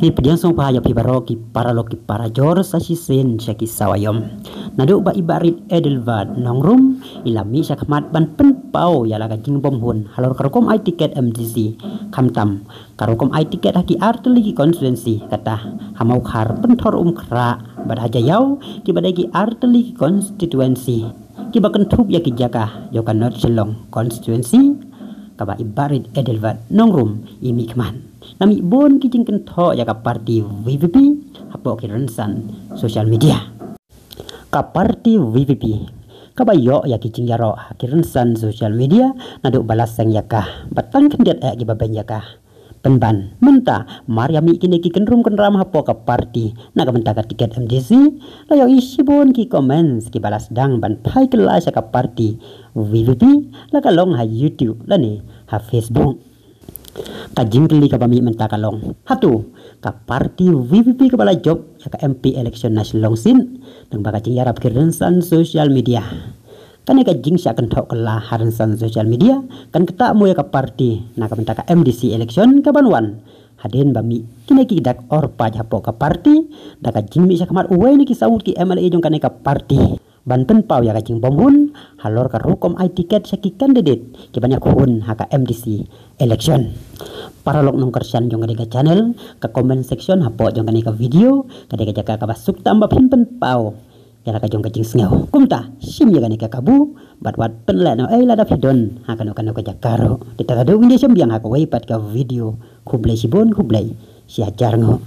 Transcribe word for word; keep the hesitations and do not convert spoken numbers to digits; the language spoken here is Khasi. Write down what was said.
Ki pdiang sngewbha ïa phi baroh ki paralok ki parajor sa shisien sha ki saw aïom. Naduh ba i Barit Adelbert Nongrum i la mih shakhmat ban pynpaw ïa la ka jingbymhun halor ka rukom ai tiket M D C, khamtam ka rukom ai tiket ha ki artylli ki constituency, kata ha Mawkhar, Pynthorumkhrah bad ha Jaïaw, kiba dei ki artylli ki constituency kiba kynthup ïa ki jaka jong ka North Shillong constituency, kaba i Barit Adelbert Nongrum i mih khmat. La mih bun ki jingkynthoh ïa ka party V P P hapoh ki rynsan social media. Ka party V P P kaba ïoh ïa ki jingïaroh ha ki rynsan social media naduh ba la seng ïa ka, ba tang khyndiat eh kiba beiñ ïa ka. Pynban mynta mar ïa mih kine ki kynrum kynram hapoh ka party na ka bynta ka tiket M D C, la ïohi shibun ki comments kiba la sdang ban phai kylla sha ka party V P P, la ka long ha YouTube lane ha Facebook. Ka jingkylli kaba mih mynta ka long, hato ka party V P P kaba la jop ïa ka M P election na Shillong seat? Tang ba ka jingïarap ki rynsan social media, kane ka jingshah kynthoh kylla ha rynsan social media kan ktah mo ïa ka party na ka bynta ka M D C election kaban wan. Hadien ba mih kine ki dak orpaj hapoh ka party da ka jingmih shakhmat uwei na ki saw ngut ki M L A jong kane ka party ban pynpaw ïa ka jingbymhun halor ka rukom ai tiket sha ki candidate kiban ïakhun ha ka M D C election. Paralok nongkyrshan jong kane ka channel, ka comment section hapoh jong kane ka video ka dei ka jaka kaba suk tam ba phin pynpaw ïa la ka jong ka jingsngew. Kumta shim ïa kane ka kabu bad wat pynlehnohei lada phi don ha kano kano ka jaka ruh. Te ta ka dei u ngin ïa shem biang ha kawei pat ka video. Khublei shibun, khublei shihajar nguh.